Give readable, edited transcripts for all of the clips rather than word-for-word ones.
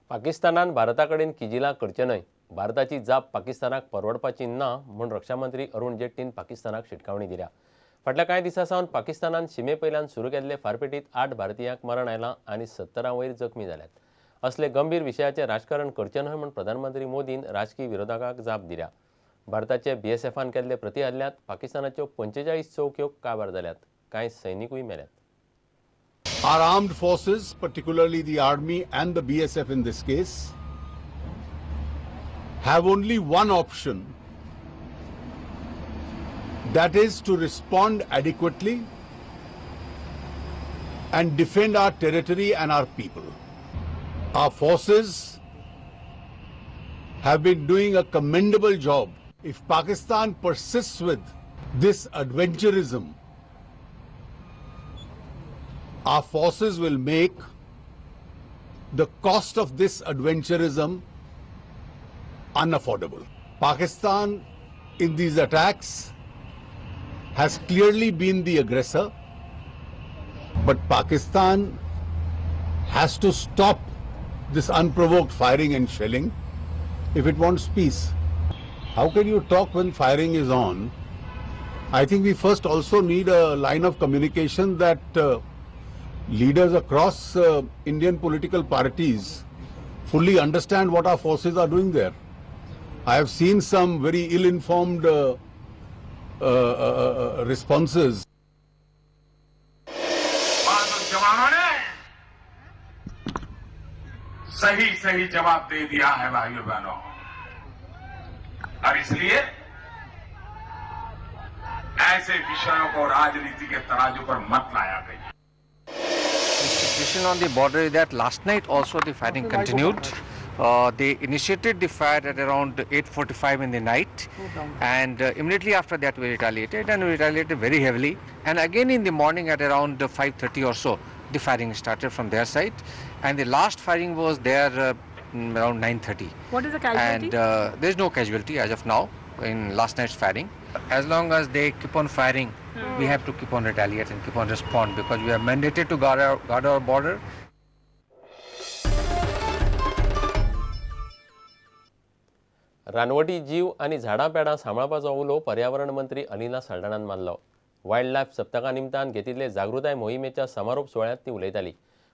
पाकिस्तानान भारता कडेन किजिलां करचें न्हय, भारताची जाप पाकिस्तानाक परवडपाची ना म्हूण रक्षामंत्री अरुण जेटलीन पाकिस्तानाक शिटकावणी दिल्या. फाटल्या कांय दिसां सावन पाकिस्तानान शिमे पयल्यान सुरू केल्ले फारपेटीत 8 भारतीयांक मरण आयलां आनी 70 वयर जखमी जाल्यात. असले गंभीर विशयाचें राजकारण करचें न्हय म्हूण प्रधानमंत्री मोदीन राजकी विरोधकांक जाप दिल्या. भारताचे बीएसएफान केल्ले प्रतिहल्ल्यांत पाकिस्तानाच्यो 45 चौक्यो काबार जाल्यात, कांय सैनिकूय मेल्यात. Our armed forces, particularly the army and the BSF in this case, have only one option, that is to respond adequately and defend our territory and our people. Our forces have been doing a commendable job. If Pakistan persists with this adventurism, our forces will make the cost of this adventurism unaffordable. Pakistan in these attacks has clearly been the aggressor, but Pakistan has to stop this unprovoked firing and shelling if it wants peace. How can you talk when firing is on? I think we first also need a line of communication that leaders across Indian political parties fully understand what our forces are doing there. I have seen some very ill-informed responses. जवानों ने सही सही जवाब दे दिया है भाइयों बहनों, और इसलिए ऐसे विषयों को राजनीति के तराजू पर मत लाया Gaya. The situation on the border is that last night also the firing continued. They initiated the fire at around 8:45 in the night, and immediately after that we retaliated, and we retaliated very heavily. And again in the morning at around 5:30 or so, the firing started from their side, and the last firing was there around 9:30. What is the casualty? And there is no casualty as of now in last night's firing. As long as they keep on firing, we have to keep on retaliate and keep on respond, because we are mandated to guard our border. रानवटी जीव आनी झाडां पेडां सांबाळपाचो उलो पर्यावरण मंत्री अलिना साल्डाणान मारलो. Wild life सप्तका निमतान घेतिल्ले जागृताय मोहिमेच्या समारोप सुवाळ्यांत ती उलयताली.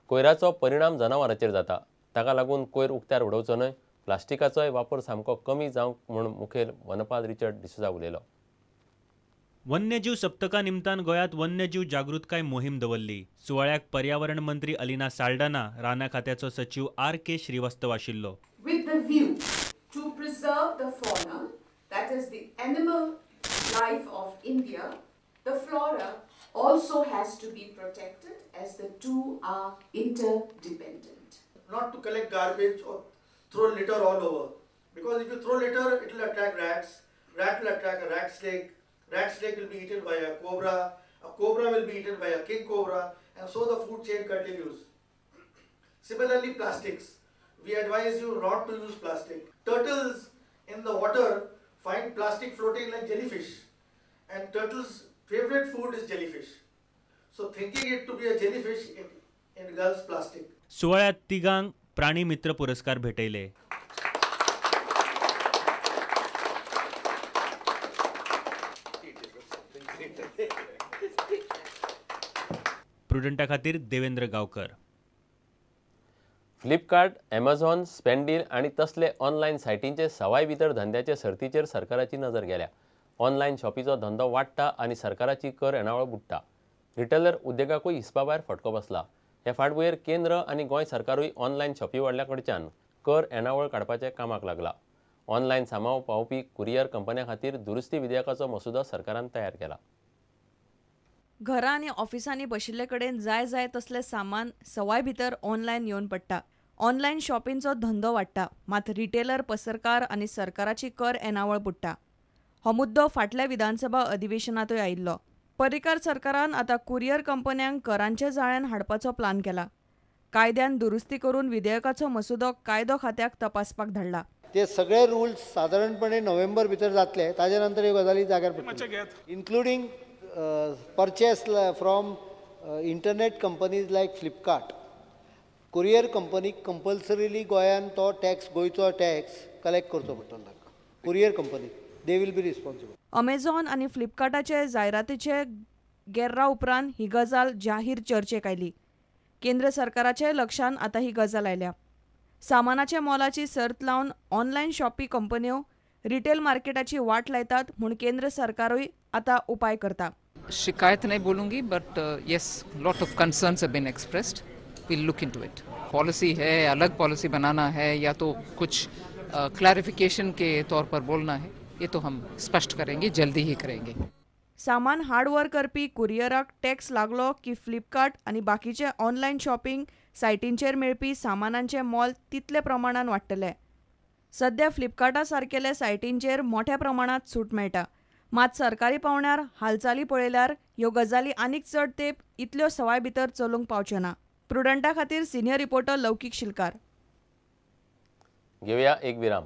कोयराचो परिणाम जनावरांचेर जाता, ताका लागून कोयर उक्त्यार उडोवचो न्हय, प्लास्टिकाचोय वापर सामको कमी जावंक म्हूण मुखेल वनपाल रिचर्ड डिसोजा उलयलो. वन्यजीव सप्तका निमतान गोंयांत वन्यजीव जागृतकाय मोहीम दवरली. सुवाळ्याक पर्यावरण मंत्री अलिना साल्डाना, राना खात्याचो सचीव आर के श्रीवास्तव आशिल्लो. With the view to preserve the fauna, that is the animal life of India, the flora also has to be protected, as the two are interdependent. Not to collect garbage or throw litter all over, because if you throw litter, it will attract rats, rat will attract a rat snake, rat snake will be eaten by a cobra will be eaten by a king cobra, and so the food chain continues. Similarly, plastics. We advise you not to use plastic. Turtles in the water find plastic floating like jellyfish, and turtles' favorite food is jellyfish. So thinking it to be a jellyfish, it engulfs plastic. सुवाळ्यात तिगांक प्राणी मित्र पुरस्कार भेटयले. प्रुडंटा खातीर Devendra Gaonkar. Flipkart, Amazon, स्पॅनडील आनी तसले online सायटींचे सवाय भितर धंद्याचे सर्तीचेर सरकाराची नजर गेल्या. ऑनलायन शॉपीचो धंदो वाडटा आनी सरकाराची कर येणावळ बुडटा. रिटेलर उद्देगाकूय हिसपा भायर फटको बसला. हे फाटभुंयेर केंद्र आनी गोंय सरकारूय ऑनलायन शॉपी वाडल्या कडच्यान कर येणावळ काडपाचे कामाक लागला. ऑनलायन सामान पावोवपी कुरियर कंपन्यां खातीर दुरुस्ती विधेयकाचो मसुदो सरकारान तयार केला. घरां आनी ऑफिसांनी बशिल्ले कडेन जाय जाय तसलें सामान सवाय भितर ऑनलायन येवन पडटा. ऑनलायन शॉपिंगचो धंदो वाडटा, मात रिटेलर पसरकार आनी सरकाराची कर येणावळ बुडटा. हो मुद्दो फाटल्या विधानसभा अधिवेशनांतूय आयिल्लो. पर्रीकार सरकारान आतां कुरियर कंपन्यांक करांच्या जाळ्यान हाडपाचो प्लान केला. कायद्यान दुरुस्ती करून विधेयकाचो मसुदो कायदो खात्याक तपासपाक धाडला. ते सगळे रुल्स सादारणपणे नोव्हेंबर भितर जातले, ताजे नंतर ह्यो गजाली जाग्यार पडटल्यो, including purchase from internet companies like Flipkart. Courier कंपनीक कंपल्सरीली गोंयान तो टॅक्स, गोंयचो टॅक्स कलेक्ट करचो पडटलो तांकां. कुरियर कंपनीक they will be responsible. Amazon आनी फ्लिपकार्टाचे जायरातीचे गेर्रा उपरांत ही गजाल जाहीर चर्चेक आयली. केंद्र सरकाराच्या लक्षांत आतां ही गजाल आयल्या. सामानाच्या मोलाची सर्त लावन ऑनलायन शॉपी कंपन्यो रिटेल मार्केटाची वाट लायतात म्हूण केंद्र सरकारूय आतां उपाय करता. शिकायत नहीं बोलूंगी, but yes, lot of concerns have been expressed. We'll look into it. Policy है, अलग पॉलिसी बनाना है या तो कुछ क्लैरिफिकेशन के तौर पर बोलना है, ये तो हम स्पष्ट करेंगे, जल्दी ही करेंगे. सामान हार्डवर करपी कुरियराक टॅक्स लागलो की फ्लिपकार्ट आनी बाकीचे ऑनलायन शॉपिंग सायटींचेर मेळपी सामानांचे मोल तितले प्रमाणान वाडटले. सध्या फ्लिपकार्टा सारकेल्या सायटींचेर मोठ्या प्रमाणांत सूट मेळटा. मात सरकारी पावंड्यार हालचाली पळयल्यार ह्यो गजाली आनीक चड तेंप इतल्यो सवाय भितर चलूंक पावच्यो ना. प्रुडंटा खातीर सिनियर रिपोर्टर लौकीक शिलकार. घेवया एक विराम.